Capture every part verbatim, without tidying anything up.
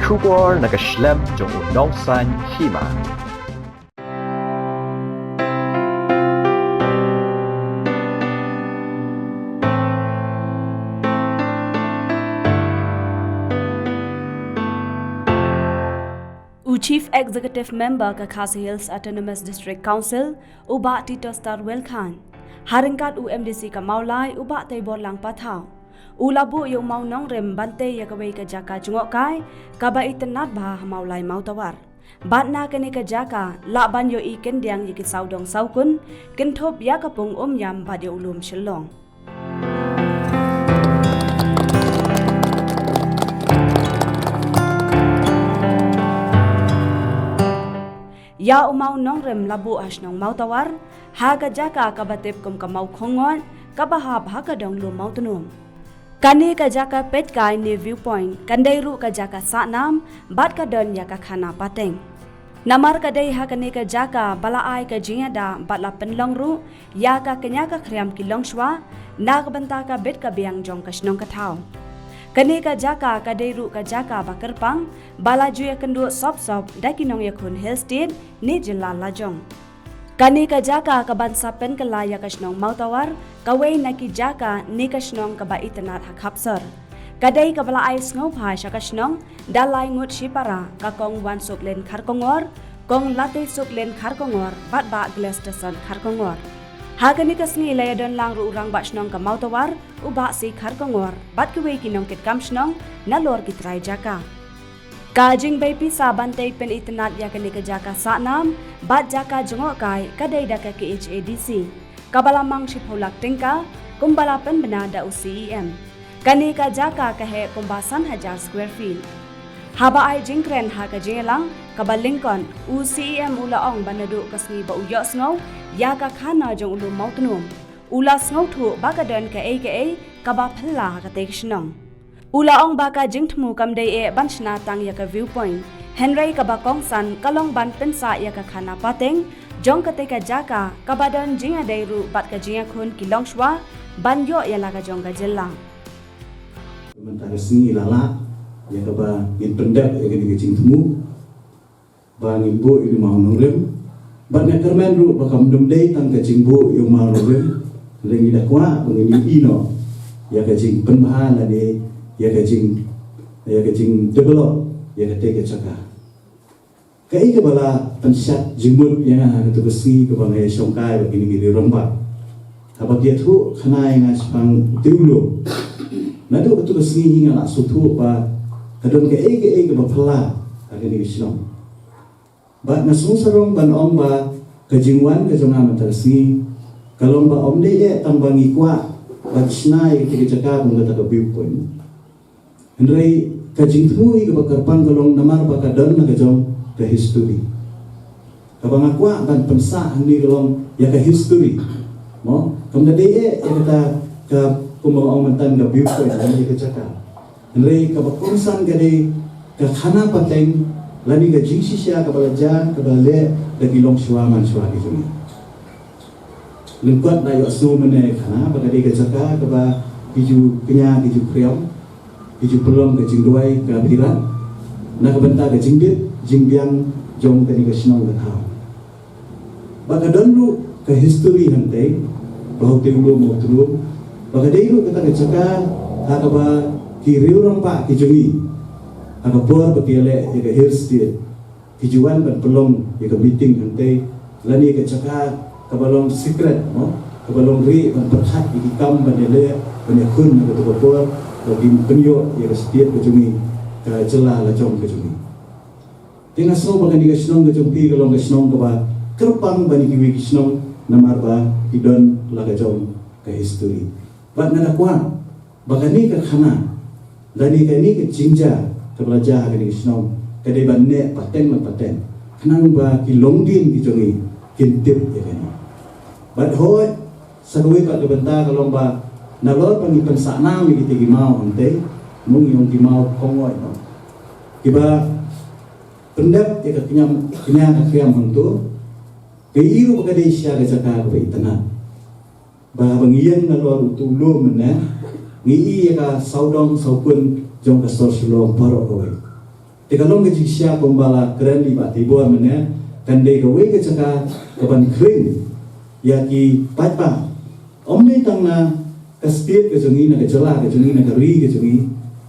Khubor na ka shlem jong u nongsan hima. U Chief Executive Member ka Khasi Hills Autonomous District Council, u Bah Tito Star Welkhan, ha ryngkat u M D C ka Mawlai, u Bah Teiborlang Pathaw, u la buh ïa u mawnongrim ban tei ïa kawei ka jaka jngohkai kaba itynnad bha ha Mawlai Mawtawar. Bad na kane ka jaka lah ban ïohi kyndiang ïa ki sawdong sawkun, kynthup ïa ka pung Umïam bad ïa u lum Shillong. Ïa u mawnongrim la buh ha shnong Mawtawar, ha ka jaka kaba tip kum ka Mawkhongngoit, kaba hap ha ka dong lum Mawtnum. Kane ka jaka peitkai ne viewpoint kan dei ruh ka jaka sahnam bad ka don ïa ka khana pateng. Namar ka dei ha kane ka jaka ba la ai ka jingïada bad la pynlong ruh ïa ka kñia ka khriam ki longshuwa na ka bynta ka bit ka biang jong ka shnong ka thaw. Kane ka jaka ka dei ruh ka jaka ba kyrpang ba la ju ïakynduh sop sop da ki nongïakhun Hill State ne jylla lajong. Kane ka jaka kaban sa pynkylla ïa ka shnong Mawtawar, kawei na ki jaka ne ka shnong kaba itynnad ha khapsor. Ka dei kaba la ai sngewbha sha ka shnong da lai ngut shipara, ka Kong Wansuklen Kharkongor, Kong Lateisuklen Kharkongor bad Bah Glesterson Kharkongor. Ha kane ka sngi la ïadon lang ruh u Rangbah Shnong ka Mawtawar, u Bah C Kharkongor bad kiwei ki nongkitkam shnong nalor ki trai jaka. Ka jingbei pisa ban tei pynitynnad ïa kane ka jaka sahnam bad jaka jngohkai ka dei da ka K H A D C, kaba la mang shiphew lak tyngka, kumba la pynbna da u C E M. Kane ka jaka ka heh kumba san hajar square feet. Haba ai jingkren ha ka jingïalang kaba lyngkot, u C E M u la ong ba naduh ka sngi ba u ïohsngew ïa ka khana jong u lum Mawtnum, u la sngewthuh ba ka don kaei kaei kaba phylla ha katei ka shnong. U la ong ba ka jingthmu kam dei eh ban shna tang ïa ka viewpoint, hynrei kaba kongsan ka long ban pynsah ïa ka khana pateng jong katei ka jaka, kaba don jingïadei ruh bad ka jingïakhun ki longshuwa ban ïoh ïa la ka jong ka jylla. Mynta ka sngi la lah ïa kaba ngin pyndep ïa kane ka jingthmu ba ngin buh ïa u mawnongrim. Bad nga kyrmen ruh ba kam dum dei tang ka jingbuh ïa u mawnongrim, hynrei ngi da kwah ba ngin ïohi noh ïa ka jingpynbha lane ïa ka jing, ïa ka jingdevelop ïa katei ka jaka. Kaei kaba la pynshad jingmut ïa nga ha kato ka sngi kaba nga ïashongkai bad kine ki rangbah, haba ki ïathuh khana ïa nga shaphang utei u lum. Naduh kato ka sngi hi nga la sngewthuh ba ka don kaei kaei kaba phylla ha kane ka shnong. Bad nga sngewsarong ban ong ba ka jingwan ka jong nga mynta ka sngi ka long ba ym dei eh tang ba ngi kwah ban shna ïa kata ka jaka kum kata ka viewpoint. Hynrei ka jingthmu hi kaba kyrpang ka long namar ba ka don la ka jong ka history. Kaba nga kwah ban pynsah hangne ka long ïa ka history. Mo, kam da dei eh ïa kata ka, kumba nga ong mynta, ka viewpoint lane ïa ka jaka. Hynrei kaba kongsan ka dei ka khana pateng lane ka jingshisha kaba la jia, kaba la leh da ki longshuwa manshuwa ki jong ngi. Lyngkot na ïohsngew mynne khana ba ka dei ka jaka kaba ki ju kñia ki ju khriam, ki ju pynlong ka jingduwai ka phirat na ka bynta ka jingbit jingbiang jong kane ka shnong ka thaw. Ba ka don ruh ka history hangtei, ba ha utei u lum Mawtnum, ba ka dei ruh kata ka jaka ha kaba ki riew rangbah ki jong ngi ha ka por ba ki ïaleh ïa ka Hill State, ki ju wan ban pynlong ïa ka meeting hangtei, lane ïa ka jaka kaba long secret, mo, kaba long rieh ban pyrkhat ïa ki kam ban ïaleh, ban ïakhun ha kato ka por ba kin pynïoh ïa ka state ka jong ngi, ka jylla lajong ka jong ngi. Te nga sngew ba kane ka shnong ka jong phi ka long ka shnong kaba kyrpang ban ïa kiwei ki shnong namar ba ki don la ka jong ka history. Bad nga da kwah ba kane ka khana lane kane ka jingjia kaba la jia ha kane ka shnong ka dei ban neh pateng la pateng, khnang ba ki longdien ki jong ngi kin tip ïa kane. Bad hooid, sa kawei pat ka bynta ka long ba nalor ba ngi pynsah nam ïa kitei ki maw hangtei, mo, ngi ong ki maw khongngoit, mo, kiba pyndep ïa ka kñia, kñia ka khriam hangto, ka ïohi ruh ba ka dei shisha ka jaka kaba itynnad. Ba haba ngi ïeng nalor uto u lum mynne, ngi ïohi ïa ka sawdong sawkun jong ka sor Shillong baroh kawei. Te ka long ka jingshisha kumba la kren i Bah Teibor mynne, kan dei kawei ka jaka kaban khring ïa ki paidbah. Ym dei tang na ka state ka jong ngi, na ka jylla ka jong ngi, na ka ri ka jong ngi,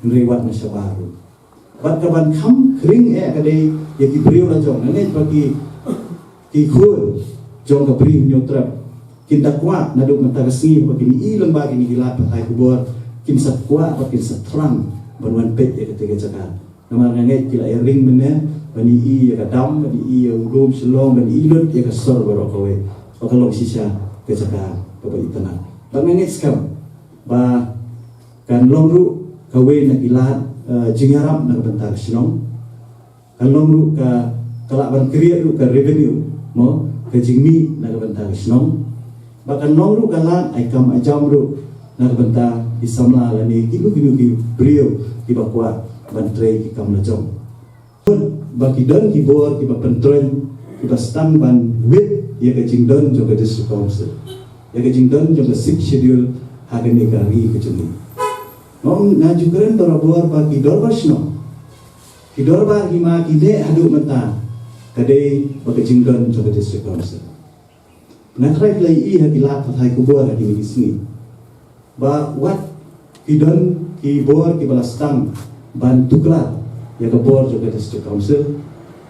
hynrei wat na shabar ruh. Bad kaban kham khring eh ka dei ïa ki briew la jong, nga ngeit ba ki, ki khun jong ka Bri Hynñiewtrep kin da kwah naduh mynta ka sngi ba kin ïohi lyngba kine ki lad pathai khubor, kin sa kwah bad kin sa thrang ban wan peit ïa kata ka jaka. Namar nga ngeit ki la ïaring mynne ban ïohi ïa ka dam, ban ïohi ïa u lum Shillong, ban ïohi lut ïa ka sor baroh kawei. Ba ka long shisha ka jaka kaba itynnad. Bad nga ngeit skhem ba kan long ruh kawei na ki lad, eh, jingïarap na ka bynta ka shnong. Kan long ruh ka, ka lah ban create ruh ka revenue, mo, ka jingmih na ka bynta ka shnong. Ba kan long ruh ka lad ai kam ai jam ruh na ka bynta ki samla lane kino kino ki briew kiba kwah ban trei ki kam la jong. Ba ki don ki bor kiba pyntroiñ, kiba sdang ban wit ïa ka jingdon jong ka District Council, ïa ka jingdon jong ka Sixth Schedule ha kane ka ri ka jong ngi. Nga ju kren barabor ba ki dorbar shnong, ki dorbar hima ki neh haduh mynta ka dei ba ka jingdon jong ka District Council. Nga tharai phi la ïohi ha ki lad pathai khubor ha kine ki sngi ba wat ki don ki bor kiba la sdang ban tuklar ïa ka bor jong ka District Council.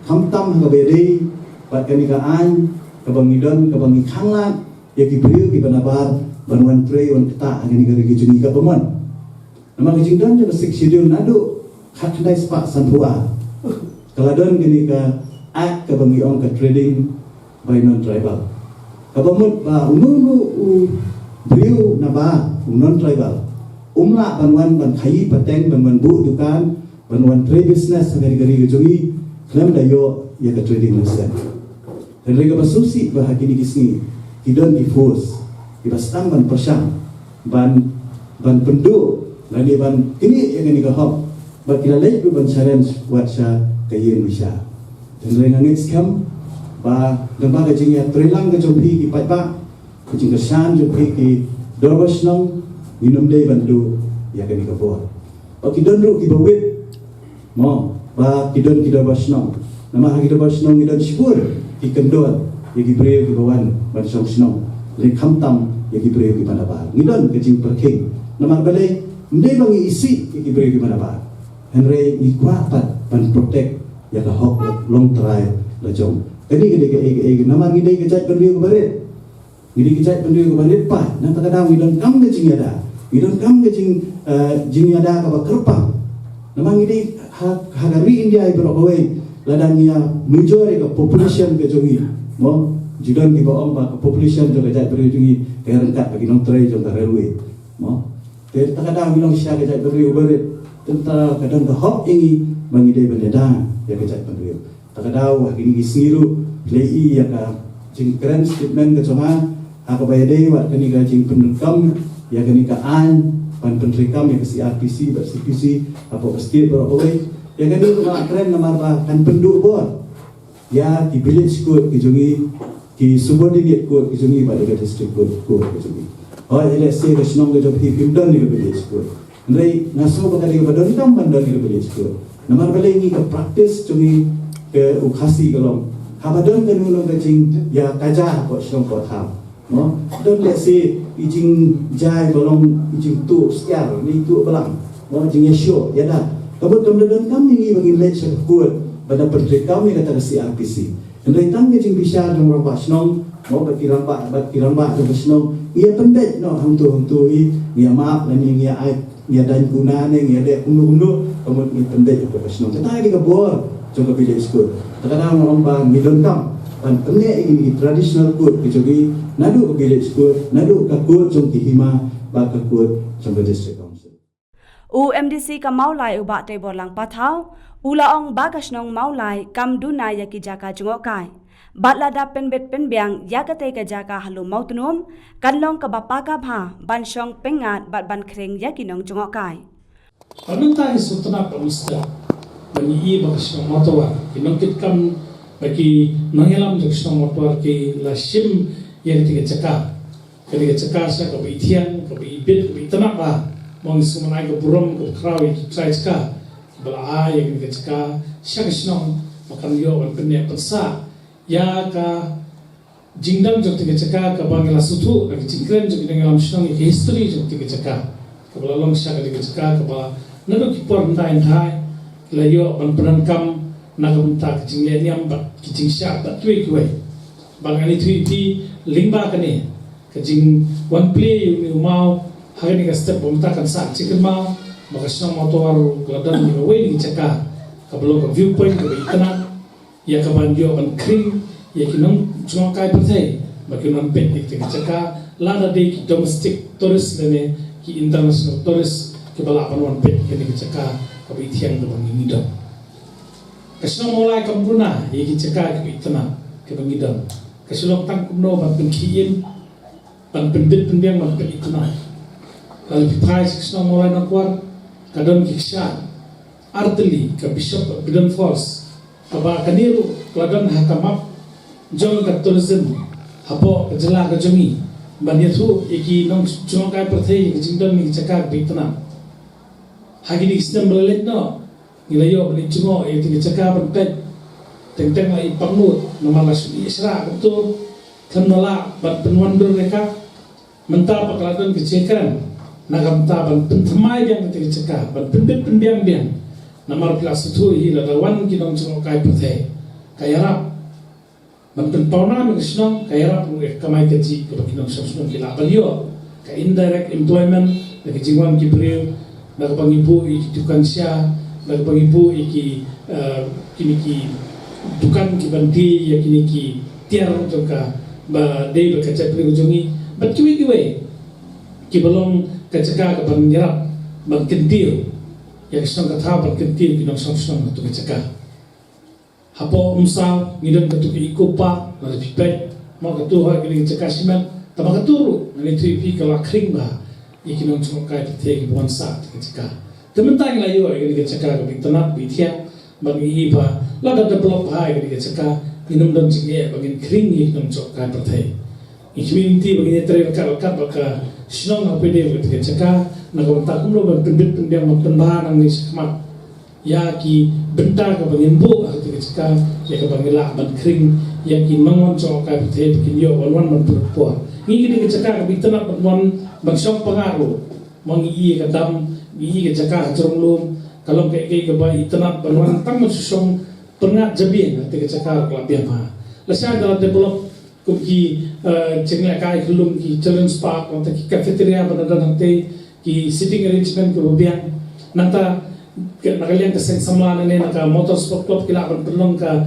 Khamtam ha kaba ïadei bad kane ka aiñ kaba ngi don, kaba ngi khanglad ïa ki briew kiba nabar ban wan trei wan ktah ha kane ka ri ka jong ngi kaba mon. Namar ka jingdon jong ka Sixth Schedule naduh khatkhyndai spah sanphew ar ka la don kane ka act kaba ngi ong ka Trading by Non-Tribal. Kaba mut ba uno uno u briew nabar u non-tribal um lah ban wan ban khaïi pateng, ban wan buh dukan, ban wan trei business ha kane ka ri ka jong ngi khlem da ïoh ïa ka trading license. Hynrei kaba sngewsih ba ha kine ki sngi ki don ki force kiba sdang ban pyrshang ban, ban pynduh lane ban knieh ïa kane ka hok, ba ki la leit ruh ban challenge wat sha ka ïing bishar. Hynrei nga ngeit skhem ba lyngba ka jingïatreilang ka jong phi ki paidbah, ka jingkyrshan jong phi ki dorbar shnong, ngin ym dei ban duh ïa kane ka bor. Ba ki don ruh kiba wit, mo, ba ki don ki dorbar shnong. Namar ha ki dorbar shnong ngi don shibun ki kyndon ïa ki briew kiba wan ban shong shnong, lane khamtam ïa ki briew kiba nabar. Ngi don ka jingpyrkhing. Namar balei? Ym dei ba ngi isih ïa ki briew kiba nabar, hynrei ngi kwah pat ban protect ïa ka hok longtrai la jong. Kane ka dei kaei kaei, namar ngi dei ka jaitbynriew kaba rit. Ngi dei ka jaitbynriew kaba rit paid. Na kata ka daw ngi donkam ka jingïada, ngi donkam ka jing, eh, jingïada kaba kyrpang. Namar ngi dei ha, ha ka ri India hi baroh kawei, lada ngi ïa measure ïa ka population ka jong ngi, mo, ju don kiba ong ba ka population jong ka jaitbynriew jong ngi ka ïaryngkat bad ki nongtrei jong ka railway, mo. Te kata ka daw ngi long shisha ka jaitbynriew uba rit. Te kata ka don ka hok ïa ngi ba ngi dei ban ïada ïa ka jaitbynriew. Kata ka daw ha kine ki sngi ruh phi la ïohi ïa ka jingkren statement ka jong nga ha kaba ïadei bad kane ka jingpyndonkam ïa kane ka aiñ ban pyntreikam ïa ka C R P C bad C P C hapoh ka state baroh kawei. Ïa kane ruh nga kren namar ba kan pynduh bor ïa ki village court ki jong ngi, ki subordinate court ki jong ngi bad ïa ka district court, court ki jong ngi. Hooid, let's say ka shnong ka jong phi phim don ïa ka village court. Hynrei nga sngew ba ka dei kaba donkam ban don ïa ka village court. Namar balei? Ngi ka practice jong ngi ka u Khasi ka long, haba don kano kano ka jingïakajia hapoh shnong hapoh thaw, mo, don, let's say, i jingjia ba long i jingtuh syiar ne i tuh balang, mo, jingïashoh ïada. Ka mut kam da donkam ïa ngi ba ngin leit sha ka court ban da pyntreikam ïa kata ka C R P C. Hynrei tang ka jingbishar jong rangbah shnong, mo, bad ki rangbah, bad ki rangbah jong ka shnong, ngi ïa pynbeit noh hangto hangto hi, ngi ïa map lane ngi ïa ai, ngi ïa daiñ kuna ne ngi ïa leh kumno kumno, ka mut ngi pynbeit hapoh ka shnong. Kata ka dei ka bor jong ka village court. Kata ka daw nga ong ba ngi donkam ban pynleh ïa kine ki traditional court ki jong ngi, naduh ka village court, naduh ka court jong ki hima bad ka court jong ka district council. U M D C ka Mawlai u Bah Teibor Langpathau u la ong ba ka shnong Mawlai kam duna ïa ki jaka jngohkai. Bad lada pynbit pynbiang ïa katei ka jaka ha Lum Mawtnum, kan long kaba paka bha ban shong pyngngad bad ban khring ïa ki nongjngohkai. Bad mynta i sngewtynnat ba mynstep ba ngi i ba ka shnong Mawtawar, ki nongkitkam bad ki nongïalam jong ka shnong Mawtawar ki la shim ïa katei ka jaka. Kane ka jaka sha kaba ithiang, kaba ibit, kaba itynnat bha. Mo, ngi sngewmyntoi ka burom kaba khraw ïa ki trai jaka. ba la ai ïa kane ka jaka sha ka shnong ba kan ïoh ban pynneh pynsah ïa ka jingdon jong kane ka jaka kaba ngi la sngewthuh na ka jingkren jong ki nongïalam shnong ïa ka history jong kane ka jaka kaba la long sha kane ka jaka kaba naduh ki por hyndai hyndai ki la ïoh ban pyndonkam na ka bynta ka jingleh niam bad ki jingshah bad kiwei kiwei. Ba ngan ïathuh ïa phi lyngba kane ka jingwan plie ïa une u maw ha kane ka step ba mynta kan sah jingkynmaw ba ka shnong Mawtawar ruh ka la don ïa kawei na ki jaka kaba long ka viewpoint kaba itynnad ïa kaban ïoh ban khring ïa ki nongjngohkai pyrthei ba kin wan peit ïa kane ka jaka, lada dei ki domestic tourist lane ki international tourist kiba lah ban wan peit ïa kane ka jaka kaba ithiang kaba ngi don. Ka shnong Mawlai kam duna ïa ki jaka kiba itynnad kiba ngi don. Ka shu long tang kumno ban pynkhih im, ban pynbit pynbiang, ban pynitynnad. Lada phi phai sha ka shnong Mawlai Nongkwar, ka don ki kshaid artylli, ka Bishop Bidon Falls, kaba kane ruh ka la don ha ka map jong ka tourism hapoh ka jylla ka jong ngi, ban ïathuh ïa ki nongjngohkai pyrthei ïa ka jingdon kine ki jaka kiba itynnad. Ha kine ki snem ba la leit noh, ngi la ïoh ban ïa jngoh ïa kine ki jaka ban peit. Teng teng la i pangnud namar la shu ïeh shrah kumto, khlem da lah ban pynwandur ïa ka. Mynta pat ka la don ka jingkren na ka bynta ban pynthymmai biang kine ki jaka, ban pynbit pynbiang biang. Namar phi la sngewthuh hi, lada wan ki nongjngohkai pyrthei, ka ïarap ban pynpawnam ïa ka shnong, ka ïarap ruh ïa ka kamai kajih kaba ki nongshong shnong ki lah ban ïoh. Ka indirect employment, da ka jingwan ki briew, da kaba ngi buh ïa ki dukan sha, da kaba ngi buh ïa ki, eh, kine ki dukan kiban die ïa kine ki tiar jong ka ba dei bad ka jaitbynriew jong ngi, bad kiwei kiwei kiba long ka jaka kaban ïarap ban kyntiew ïa ka shnong ka thaw, ban kyntiew ki nongshong shnong ha katu ka jaka. Hapoh Umsaw ngi don katu ka Eco Park, lada phi peit, mo, katu hooid ka dei ka jaka shimet, tangba katu ruh ngan ïathuh ïa phi ka la khring bha ïa ki nongjngohkai pyrthei kiba wan sah ha katu ka jaka. Te mynta ngi la ïoh ïa kane ka jaka kaba itynnad, kaba ithiang, ba ngi i ba lada develop bha ïa kane ka jaka, ngin ym don jingeh ba ngin khring ïa ki nongjngohkai pyrthei. Ngi khmih lynti ba ngin ïatrei ryngkat ryngkat bad ka shnong hapdeng kane ka jaka, na ka bynta kumno ban pynbit pynbiang, ban pynbha nangne shakhmat ïa ki bynta kaba ngin buh ha kata ka jaka, ïa kaba ngin lah ban khring ïa ki nongwan jngohkai pyrthei ba kin ïoh ban wan ban pynpor. Ngi kane ka jaka kaba itynnad ban wan ban shong pyngngad ruh. Ma ngi i ka dam, ngi i ka jaka ha jrong lum, ka long kaei kaei kaba itynnad ban wan tang ban shu shong pyngngad jabieng ha kata ka jaka ruh ka la biang bha. Lashai da la develop kum ki, eh, jinglehkai khyllung, ki children's park, nangta ki cafeteria ba na don hangtei, ki sitting arrangement kiba biang. Nangta ka, na ka liang ka seng samla nangne, na ka Motor Sport Club ki lah ban pynlong ka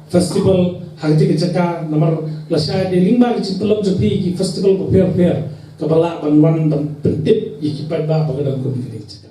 festival ha kata ka jaka, namar lashai dei lyngba ka jingpynlong jong phi ki festival bapher bapher kaba lah ban wan ban pyntip ïa ki paidbah ba ka don kum kane ka jaka.